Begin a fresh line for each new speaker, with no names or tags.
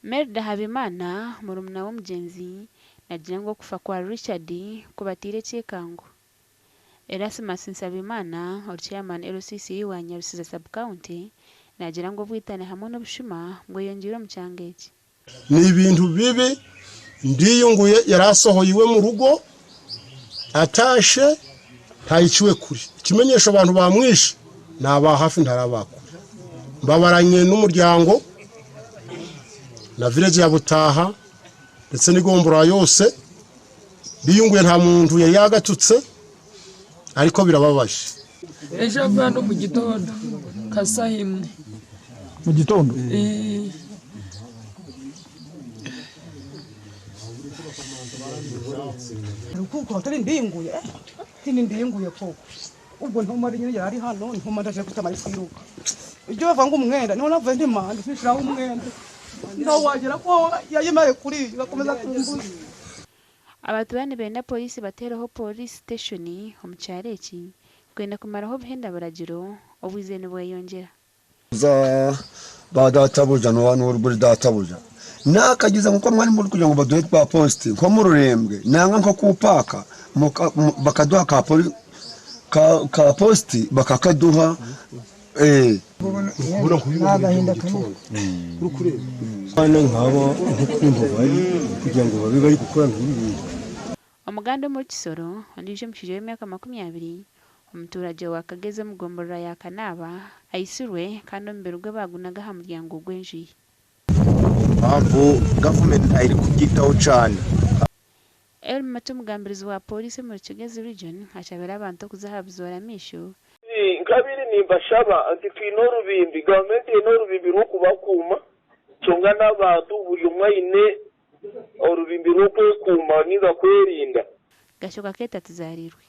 Merda Habimana, murumuna w'omugyenzi, naagira ngu okufa kwa Richard kubateire ekyekango. Erasmus Nsabimana, ori Chairman LCC wa Nyarusiza Sub-county, naagira ngu obwitane hamwe n'obushuma bweyongyeire omu kyanga eki.
Ni ibintu bibi ndiyunguye yari asohoye iwe mu rugo atashe ntayikiwe kure. Ikimenyesho abantu bamwishe ni aba hafi ntari aba kure. Mbabaranye n'umuryango na village ya Butaha ndetse n'igombora yose ndiyunguye nta muntu yari yagatutse ariko birababaje.
Ejo avuye hano mu gitondo nka saha imwe.
Mu gitondo?
Kuko atari ndinguye tini ndinguye koko ubwo ntuma nyine yari hano ntuma ndaje kutamara kwiruka ibyo bavanga umwenda niho navuye nti manda sinshiraho umwenda ntawagera ko yayimaye kuri bakomeza kumbuza.
Abantu ba nibenda Pooriisi bateereho Pooriisi siteshoni omu kyaro eki kwenda kumaraho obuhenda buragiro obwizire nibweyongyera.
Za ba databuja noba nori databuja nakagiza nkoku mwari muri kugira ngu baduhe twa post nko mu rurembwe nanga nko ku paaka bakaduha ka ka post bakakaduha eh.
Abana nk'aba nk'ukuntu bari kugira ngo babe bari gukora nk'ibi bintu.
Omuganda omuri Kisoro, ondiijo omushaija w'emyaka 20, omutuuragye wa Kagezi omu gomborora ya Kanaaba aitsirwe kandi omubiri gwe baagunaga aha muryango gw'enju ye.
Mpamvu gavumenti ntayirikubyitaho cane.
Elly Mate omugambirizi wa Pooriisi omuri Kigezi Region ashabire abantu okuza aha buzoora maisho.
Nkabiri nimbashaba nti twine orubimbi, gavumenti eine orubimbi rw'okubakuuma kyonka n'abantu buri omwe aine orubimbi rw'okwekuuma ninga kwerinda.
Gashoka Kate Atuzarirwe.